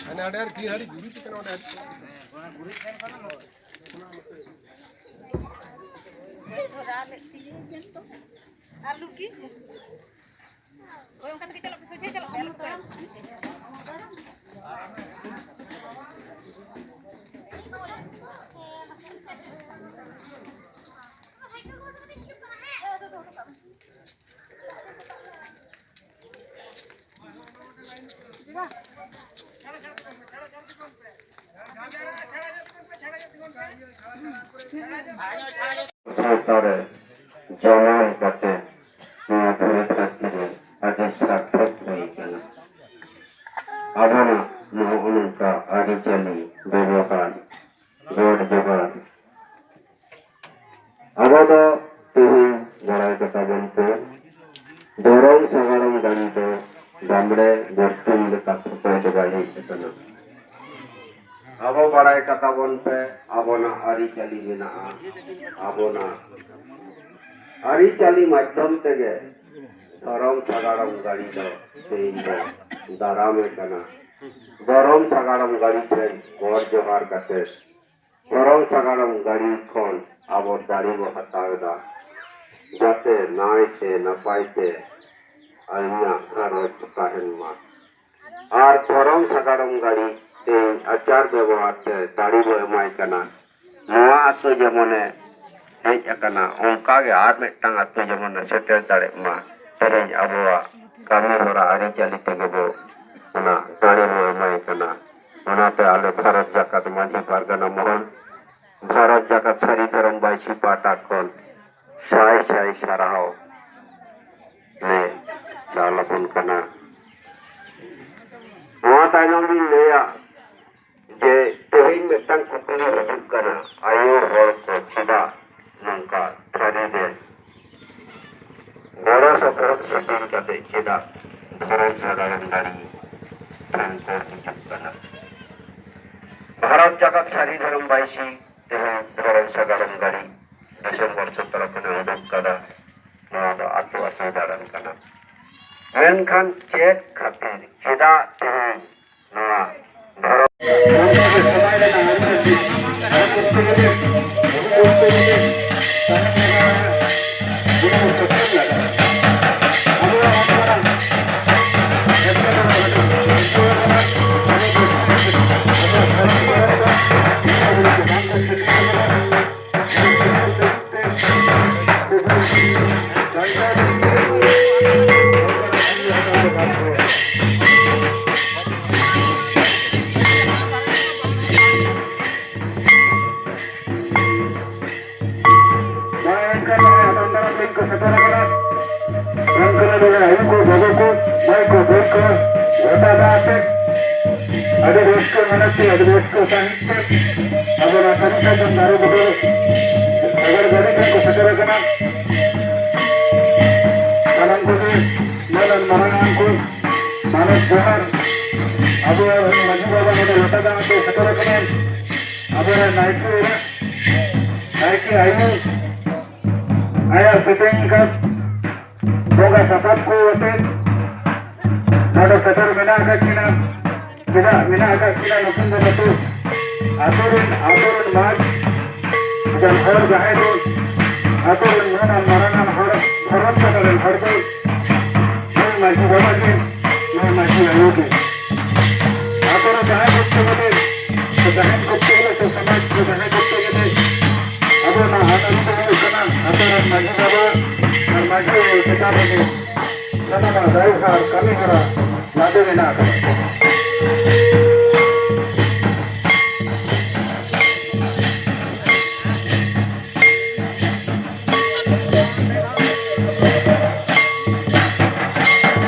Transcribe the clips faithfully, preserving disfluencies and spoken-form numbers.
ᱦᱟᱱᱮ ᱟᱹᱰᱤ ᱟᱸᱴ ᱵᱤᱨ ᱟᱹᱰᱤ ᱜᱩᱨᱤᱡ ᱠᱟᱱᱟ ᱚᱸᱰᱮ ᱟᱹᱰᱤ᱾ ᱟᱨ ᱞᱩᱠᱤ? ᱦᱳᱭ, ᱚᱱᱠᱟ ᱛᱮᱜᱮ ᱪᱟᱞᱟᱜ ᱯᱮ, ᱥᱚᱡᱷᱮ ᱪᱟᱞᱟᱜ ᱯᱮ, ᱟᱞᱚ ᱯᱮ ᱛᱟᱭᱚᱢ᱾ ᱥᱟᱶᱛᱟ ᱨᱮ ᱡᱟᱱᱟᱢ ᱠᱟᱛᱮ ᱱᱚᱣᱟ ᱫᱷᱩᱲᱤ ᱫᱷᱟᱹᱨᱛᱤ ᱨᱮ ᱟᱹᱰᱤ ᱥᱟᱨᱛᱷᱚᱠ ᱦᱩᱭ ᱟᱠᱟᱱᱟ᱾ ᱟᱵᱚᱱᱟᱜ ᱱᱚᱜᱼᱚ ᱱᱚᱝᱠᱟ ᱟᱹᱨᱤᱪᱟᱹᱞᱤ, ᱵᱮᱵᱚᱦᱟᱨ, ᱜᱚᱰ ᱡᱚᱦᱟᱨ, ᱟᱵᱚ ᱫᱚ ᱛᱮᱦᱮᱧ ᱵᱟᱲᱟᱭ ᱠᱟᱛᱟ ᱵᱚᱱ ᱯᱮ, ᱫᱷᱚᱨᱚᱢ ᱥᱟᱜᱟᱲᱚᱢ ᱜᱟᱹᱲᱤ ᱫᱚ ᱵᱟᱢᱲᱮ ᱵᱚᱨᱛᱤᱱ ᱞᱮᱠᱟ ᱛᱮ ᱫᱚ ᱵᱟᱭ ᱦᱮᱡ ᱟᱠᱟᱱᱟ᱾ ᱟᱵᱚ ᱵᱟᱲᱟᱭ ᱠᱟᱛᱟ ᱵᱚᱱ ᱯᱮ, ᱟᱵᱚᱱᱟᱜ ᱟᱹᱨᱤᱪᱟᱹᱞᱤ ᱢᱮᱱᱟᱜᱼᱟ, ᱟᱵᱚᱱᱟᱜ ᱟᱹᱨᱤᱪᱟᱹᱞᱤ ᱢᱟᱫᱽᱫᱷᱚᱢ ᱛᱮᱜᱮ ᱫᱷᱚᱨᱚᱢ ᱥᱟᱜᱟᱲᱚᱢ ᱜᱟᱹᱲᱤ ᱫᱚ ᱛᱮᱦᱮᱧ ᱫᱚ ᱫᱟᱨᱟᱢᱮ ᱠᱟᱱᱟ᱾ ᱫᱷᱚᱨᱚᱢ ᱥᱟᱜᱟᱲᱚᱢ ᱜᱟᱹᱲᱤ ᱴᱷᱮᱱ ᱜᱚᱰ ᱡᱚᱦᱟᱨ ᱠᱟᱛᱮ ᱫᱷᱚᱨᱚᱢ ᱥᱟᱜᱟᱲᱚᱢ ᱜᱟᱹᱲᱤ ᱠᱷᱚᱱ ᱟᱵᱚ ᱫᱟᱲᱮ ᱵᱚ ᱦᱟᱛᱟᱣ ᱮᱫᱟ, ᱡᱟᱛᱮ ᱱᱟᱭ ᱛᱮ ᱱᱟᱯᱟᱭ ᱛᱮ ᱟᱹᱞᱤᱧᱟᱜ ᱜᱷᱟᱨᱚᱸᱡᱽ ᱛᱟᱦᱮᱱ ᱢᱟ᱾ ᱟᱨ ᱫᱷᱚᱨᱚᱢ ᱥᱟᱜᱟᱲᱚᱢ ᱜᱟᱹᱲᱤ ᱛᱮ ᱟᱪᱟᱨ ᱵᱮᱵᱚᱦᱟᱨ ᱛᱮ ᱫᱟᱲᱮ ᱵᱚ ᱮᱢᱟᱭ ᱠᱟᱱᱟ᱾ ᱱᱚᱣᱟ ᱟᱹᱛᱩ ᱡᱮᱢᱚᱱᱮ ᱦᱮᱡ ᱟᱠᱟᱱᱟ, ᱚᱱᱠᱟ ᱜᱮ ᱟᱨ ᱢᱤᱫᱴᱟᱝ ᱟᱹᱛᱩ ᱡᱮᱢᱚᱱᱮ ᱥᱮᱴᱮᱨ ᱫᱟᱲᱮᱜ ᱢᱟ᱾ ᱛᱮᱦᱮᱧ ᱟᱵᱚᱣᱟᱜ ᱠᱟᱹᱢᱤ ᱦᱚᱨᱟ ᱟᱹᱨᱤᱪᱟᱹᱞᱤ ᱛᱮᱜᱮ ᱵᱚ ᱚᱱᱟ ᱫᱟᱲᱮ ᱵᱚ ᱮᱢᱟᱭ ᱠᱟᱱᱟ᱾ ᱚᱱᱟᱛᱮ ᱟᱞᱮ ᱵᱷᱟᱨᱚᱛ ᱡᱟᱠᱟᱛ ᱢᱟᱹᱡᱷᱤ ᱯᱟᱨᱜᱟᱱᱟ ᱢᱚᱦᱚᱞ, ᱵᱷᱟᱨᱚᱛ ᱡᱟᱠᱟᱛ ᱥᱟᱹᱨᱤ ᱫᱷᱚᱨᱚᱢ ᱵᱟᱭᱥᱤ ᱯᱟᱦᱴᱟ ᱠᱷᱚᱱ ᱥᱟᱭ ᱥᱟᱭ ᱥᱟᱨᱦᱟᱣ ᱞᱮ ᱪᱟᱞ ᱟᱵᱚᱱ ᱠᱟᱱᱟ᱾ ᱱᱚᱣᱟ ᱛᱟᱭᱱᱚᱢ ᱞᱤᱧ ᱞᱟᱹᱭᱟ, ᱡᱮ ᱛᱮᱦᱮᱧ ᱢᱤᱫᱴᱟᱝ ᱠᱩᱠᱞᱤ ᱦᱤᱡᱩᱜ ᱠᱟᱱᱟ, ᱟᱭᱳ ᱦᱚᱲ ᱠᱚ ᱪᱮᱫᱟᱜ ᱱᱚᱝᱠᱟ ᱛᱷᱟᱹᱨᱤ ᱨᱮ ᱜᱚᱲᱚ ᱥᱚᱯᱚᱦᱚᱫ ᱥᱮᱴᱮᱨ ᱠᱟᱛᱮ ᱪᱮᱫᱟᱜ ᱫᱷᱚᱨᱚᱢ ᱥᱟᱜᱟᱲᱚᱢ ᱜᱟᱹᱲᱤ ᱴᱷᱮᱱ ᱠᱚ ᱦᱤᱡᱩᱜ ᱠᱟᱱᱟ? ᱵᱷᱟᱨᱚᱛ ᱡᱟᱠᱟᱛ ᱥᱟᱹᱨᱤ ᱫᱷᱚᱨᱚᱢ ᱵᱟᱭᱥᱤ ᱛᱮᱦᱮᱧ ᱫᱷᱚᱨᱚᱢ ᱥᱟᱜᱟᱲᱚᱢ ᱜᱟᱹᱲᱤ ᱰᱤᱥᱮᱢᱵᱚᱨ ᱥᱚᱛᱨᱚ ᱠᱷᱚᱱᱮ ᱩᱰᱩᱠ ᱠᱟᱫᱟ᱾ ᱱᱚᱣᱟ ᱫᱚ ᱟᱹᱛᱩ ᱟᱹᱛᱩ ᱫᱟᱬᱟᱱ ᱠᱟᱱᱟ᱾ ᱢᱮᱱᱠᱷᱟᱱ ᱪᱮᱫ ᱠᱷᱟᱹᱛᱤᱨ, ᱪᱮᱫᱟᱜ ᱛᱮᱦᱮᱧ ᱱᱚᱣᱟ ᱫᱷᱚᱨᱚᱢ ᱢᱟ ᱮᱱᱠᱷᱟᱱ ᱱᱚᱜᱼᱚᱭ ᱦᱟᱛᱟᱢ ᱫᱟᱨᱟᱢ ᱨᱮᱱ ᱠᱚ ᱥᱮᱴᱮᱨ ᱟᱠᱟᱱᱟ᱾ ᱮᱱᱠᱷᱟᱱ ᱱᱚᱰᱮ ᱟᱭᱳ ᱠᱚ, ᱵᱟᱵᱟ ᱠᱚ, ᱢᱟᱹᱭ ᱠᱚ, ᱵᱚᱭ ᱠᱚ, ᱜᱚᱴᱟ ᱫᱟᱜ ᱟᱛᱮ ᱟᱹᱰᱤ ᱨᱟᱹᱥᱠᱟᱹ ᱢᱚᱱᱮ ᱛᱮ, ᱟᱹᱰᱤ ᱨᱟᱹᱥᱠᱟᱹ ᱥᱟᱺᱦᱤᱡ ᱛᱮ ᱟᱵᱚ ᱱᱚᱣᱟ ᱥᱟᱹᱨᱤ ᱥᱟᱨᱡᱚᱢ ᱫᱟᱨᱮ ᱵᱩᱴᱟᱹ ᱨᱮ ᱥᱟᱜᱟᱲ ᱜᱟᱹᱰᱤ ᱴᱷᱮᱱ ᱠᱚ ᱥᱮᱴᱮᱨ ᱟᱠᱟᱱᱟ᱾ ᱥᱟᱱᱟᱢ ᱠᱚᱜᱮ ᱢᱟᱹᱱ ᱟᱱ ᱢᱟᱨᱟᱝ ᱟᱱ ᱠᱚ ᱢᱟᱱᱚᱛ ᱡᱚᱦᱟᱨ᱾ ᱟᱵᱚ ᱢᱟᱹᱡᱷᱤ ᱵᱟᱵᱟ ᱱᱚᱰᱮ ᱞᱚᱴᱟ ᱫᱟᱜ ᱟᱛᱮ ᱥᱮᱴᱮᱨ ᱟᱠᱟᱱᱟ᱾ ᱟᱵᱚᱨᱮᱱ ᱱᱟᱭᱠᱮ ᱚᱲᱟᱜ ᱱᱟᱭᱠᱮ ᱟᱭᱳ ᱟᱭᱟᱜ ᱥᱮᱛᱮᱧ ᱠᱟᱯ ᱵᱚᱸᱜᱟ ᱥᱟᱯᱟᱵ ᱠᱚ ᱟᱛᱮ ᱱᱚᱰᱮ ᱥᱮᱴᱮᱨ ᱢᱮᱱᱟᱜ ᱟᱠᱟᱫ ᱠᱤᱱᱟ᱾ ᱪᱮᱫᱟᱜ ᱢᱮᱱᱟᱜ ᱟᱠᱟᱫ ᱠᱤᱱᱟ ᱱᱩᱠᱤᱱ ᱫᱚ ᱱᱩᱠᱩ ᱟᱛᱳ ᱨᱮᱱ, ᱟᱛᱳ ᱨᱮᱱ ᱢᱟᱹᱡᱷᱤ ᱡᱟᱦᱟᱸᱭ ᱦᱚᱲ, ᱡᱟᱦᱟᱸᱭ ᱫᱚ ᱟᱛᱳ ᱨᱮᱱ ᱢᱟᱹᱱ ᱟᱱ ᱢᱟᱨᱟᱝ ᱟᱱ ᱦᱚᱲ, ᱦᱚᱨᱚᱯ ᱠᱟᱛᱷᱟ ᱨᱮᱱ ᱦᱚᱲ ᱫᱚ ᱱᱩᱭ ᱢᱟᱹᱡᱷᱤ ᱵᱟᱵᱟ ᱜᱮ, ᱱᱩᱭ ᱢᱟᱹᱡᱷᱤ ᱟᱭᱳ ᱜᱮ᱾ ᱟᱛᱳ ᱨᱮ ᱡᱟᱦᱟᱸᱭ ᱠᱚᱨᱛᱮ ᱜᱮᱞᱮ, ᱥᱮ ᱡᱟᱦᱟᱸᱭ ᱠᱚᱨᱛᱮ ᱜᱮᱞᱮ, ᱥᱮ ᱥᱚᱢᱟᱡᱽ ᱨᱮ ᱡᱟᱦᱟᱸᱭ ᱠᱚᱨᱛᱮ ᱜᱮᱞᱮ, ᱟᱵᱚ ᱱᱚᱣᱟ ᱟᱹᱱ ᱟᱹᱨᱤ ᱫᱚ ᱦᱩᱭᱩᱜ ᱠᱟᱱᱟ ᱟᱛᱳ ᱨᱮᱱ ᱢᱟᱹᱡᱷᱤ ᱵᱟᱵᱟ ᱟᱨ ᱢᱟᱹᱡᱷᱤ ᱟᱭᱳ ᱪᱮᱛᱟᱱ ᱨᱮᱜᱮ ᱥᱟᱱᱟᱢᱟᱜ ᱫᱟᱭᱵᱷᱟᱨ ᱠᱟᱹᱢᱤ ᱦᱚᱨᱟ ᱞᱟᱫᱮ ᱢᱮᱱᱟᱜ ᱟᱠᱟᱫᱟ᱾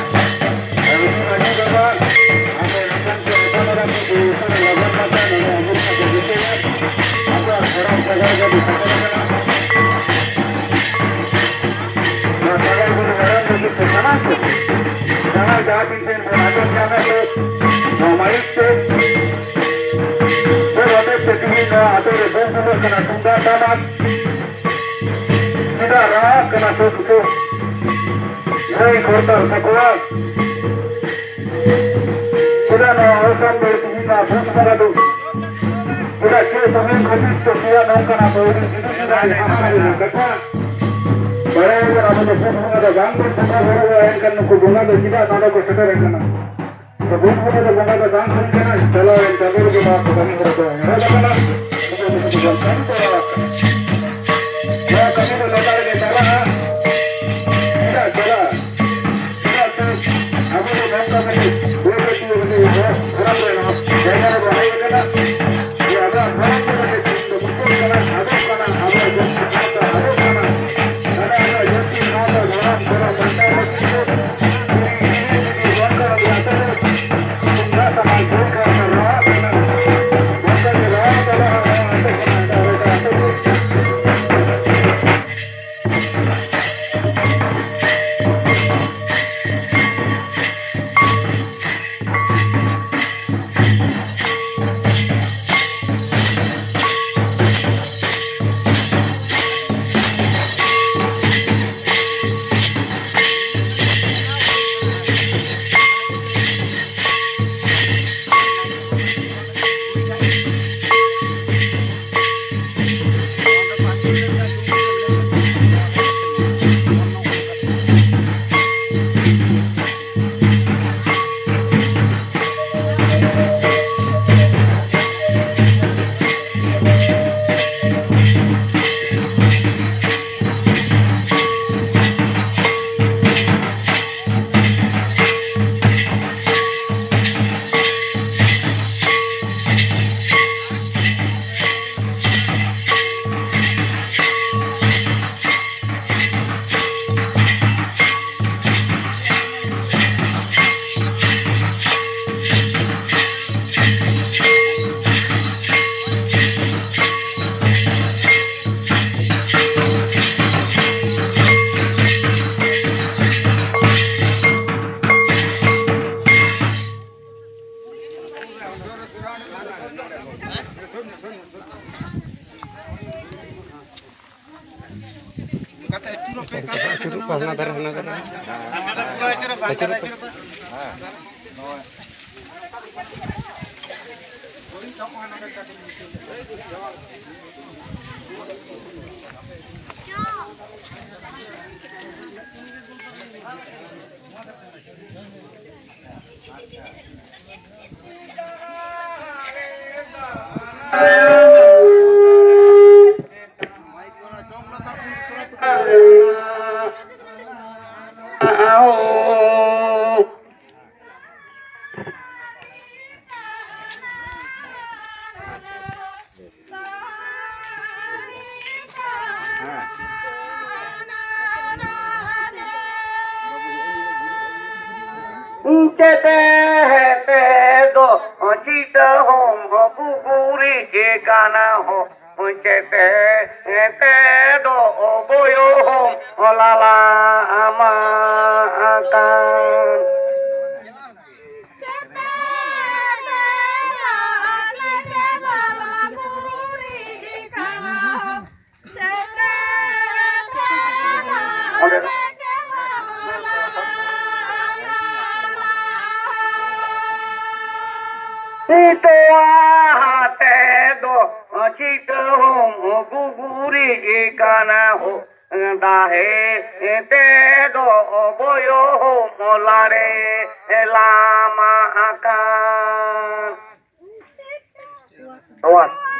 ᱱᱚᱣᱟ ᱥᱟᱜᱟᱲ ᱵᱩᱨᱩ ᱢᱟᱨᱟᱝ ᱞᱟᱹᱜᱤᱫ ᱛᱮ ᱥᱟᱱᱟᱢ ᱠᱚ ᱡᱟᱦᱟᱸᱭ ᱡᱟᱦᱟᱸ ᱛᱤᱱ ᱴᱷᱮᱱ ᱵᱚᱱ ᱟᱸᱡᱚᱢ ᱧᱟᱢᱮᱫ ᱫᱚ, ᱱᱚᱣᱟ ᱢᱟᱭᱤᱠ ᱛᱮ ᱥᱮ ᱨᱚᱰᱚᱡ ᱛᱮ ᱛᱮᱦᱮᱧ ᱱᱚᱣᱟ ᱟᱛᱳ ᱨᱮ ᱵᱚᱱ ᱵᱩᱞᱟᱹᱜ ᱠᱟᱱᱟ, ᱛᱩᱢᱫᱟᱜ ᱴᱟᱢᱟᱠ ᱪᱮᱫᱟᱜ ᱨᱟᱦᱟᱜ ᱠᱟᱱᱟ ᱥᱮ ᱵᱩᱡᱷᱟᱹᱣ ᱠᱷᱚᱨᱛᱟᱞ ᱛᱟᱠᱚᱣᱟ᱾ ᱪᱮᱫᱟᱜ ᱱᱚᱣᱟ ᱚᱥᱟᱱ ᱫᱚ ᱛᱤᱦᱤᱧ ᱱᱚᱣᱟ ᱵᱩᱴ ᱵᱚᱸᱜᱟ ᱫᱚ? ᱪᱮᱫᱟᱜ ᱪᱮᱫ ᱥᱚᱢᱚᱭ ᱠᱷᱟᱹᱛᱤᱨ ᱛᱮ ᱪᱮᱫᱟᱜ ᱱᱚᱝᱠᱟᱱᱟᱜ ᱵᱟᱹᱭᱨᱤ ᱡᱩᱫᱟᱹ ᱡᱩᱫᱟᱹ ᱠᱟᱛᱷᱟ? ᱵᱟᱲᱟᱭ ᱟᱵᱚᱱ, ᱟᱵᱚ ᱫᱚ ᱵᱩᱴ ᱵᱚᱸᱜᱟ ᱫᱚ ᱵᱟᱝ ᱵᱚᱱ ᱵᱚᱸᱜᱟ ᱵᱩᱨᱩᱜᱼᱟ, ᱮᱱᱠᱷᱟᱱ ᱱᱩᱠᱩ ᱵᱚᱸᱜᱟ ᱫᱚ ᱪᱮᱫᱟᱜ ᱱᱚᱰᱮ ᱠᱚ ᱥᱮᱴᱮᱨ ᱟᱠᱟᱱᱟ? ᱛᱚ ᱵᱩᱴ ᱵᱚᱸᱜᱟ ᱫᱚ ᱵᱚᱸᱜᱟ ᱫᱚ ᱵᱟᱝ ᱦᱩᱭ ᱠᱟᱱᱟ, ᱪᱟᱞᱟᱣᱮᱱ ᱪᱟᱸᱫᱳ ᱨᱮᱜᱮ ᱱᱚᱣᱟ ᱠᱚ ᱠᱟᱹᱢᱤ ᱦᱚᱨᱟ ᱫᱚ ᱮᱦᱚᱵ ᱟᱠᱟᱱᱟ᱾ ᱱᱚᱣᱟ ᱠᱟᱹᱢᱤ ᱫᱚ ᱞᱮᱛᱟᱲ ᱜᱮ ᱪᱟᱞᱟᱜᱼᱟ᱾ ᱪᱮᱫᱟᱜ ᱪᱟᱞᱟᱜᱼᱟ? ᱪᱮᱫᱟᱜ ᱥᱮ ᱟᱵᱚ ᱫᱚ ᱱᱚᱝᱠᱟ ᱠᱟᱛᱮ ᱵᱟᱹᱭ ᱵᱟᱹᱭ ᱛᱮ ᱠᱟᱹᱴᱤᱡ ᱫᱷᱚᱨᱚᱢ ᱨᱮ ᱱᱚᱣᱟ ᱡᱟᱭᱜᱟ ᱨᱮᱵᱚ ᱦᱮᱡ ᱟᱠᱟᱱᱟ᱾ ᱡᱮ ᱟᱵᱚᱣᱟᱜ ᱫᱷᱚᱨᱚᱢ ᱫᱚ ᱠᱟᱹᱴᱤᱡ ᱛᱮᱦᱮᱧ ᱫᱚ ᱢᱩᱪᱟᱹᱫ ᱠᱟᱱᱟ, ᱟᱫᱚᱜ ᱠᱟᱱᱟ, ᱟᱵᱚᱣᱟᱜ ᱡᱟᱹᱛᱤ ᱥᱟᱶᱛᱟ ᱟᱫᱚᱜ ᱠᱟᱱᱟ᱾ ᱚᱱᱟ ᱟᱵᱚᱣᱟᱜ ᱡᱟᱹᱛᱤ ᱥᱟᱶᱛᱟ ᱫᱷᱚᱨᱚᱢ ᱠᱚᱨᱚᱱ ᱵᱟᱧᱪᱟᱣ ᱞᱟᱹᱜᱤᱫ ᱛᱮ ᱡᱩᱫᱤ ᱡᱩᱫᱤ ᱵᱚᱱ ᱠᱚᱨᱟᱣ ᱜᱮᱭᱟ, ᱛᱚᱵᱮ ᱛᱩᱢᱫᱟᱜ ᱴᱟᱢᱟᱠ ᱡᱳᱨ ᱠᱟᱱᱟ, ᱨᱟᱦᱟ ᱠᱟᱱᱟ, ᱚᱱᱠᱟ ᱜᱮ ᱨᱟᱦᱟ ᱪᱟᱞᱟᱜᱼᱟ, ᱱᱚᱣᱟ ᱟᱹᱛᱩ ᱠᱷᱚᱱᱟᱜ ᱮᱴᱟᱜ ᱮᱴᱟᱜ ᱟᱹᱛᱩ ᱠᱚ᱾ ᱪᱮᱛᱮ ᱦᱮᱛᱮ ᱫᱚ ᱪᱤᱛᱟᱹ ᱦᱚᱢ ᱜᱩᱜᱩᱨᱤ ᱠᱟᱱᱟ ᱦᱚ᱾ ᱪᱮᱛᱮ ᱦᱮᱛᱮ ᱫᱚ ᱵᱚᱭᱚ ᱦᱚᱢ ᱞᱟᱞᱟ ᱟᱢᱟ ᱟᱠᱟᱱ᱾ ᱛᱚᱣᱟ ᱦᱟᱛᱮ ᱫᱚ ᱪᱤᱛᱟᱹ ᱦᱚᱢ ᱜᱩᱜᱩᱨᱤ ᱠᱟᱱᱟ ᱦᱳ᱾ ᱫᱟᱦᱮ ᱛᱮ ᱫᱚ ᱵᱚᱭᱚ ᱦᱚᱢ ᱞᱟᱲᱮ ᱞᱟᱢᱟ ᱟᱠᱟᱱ᱾ ᱱᱚᱣᱟ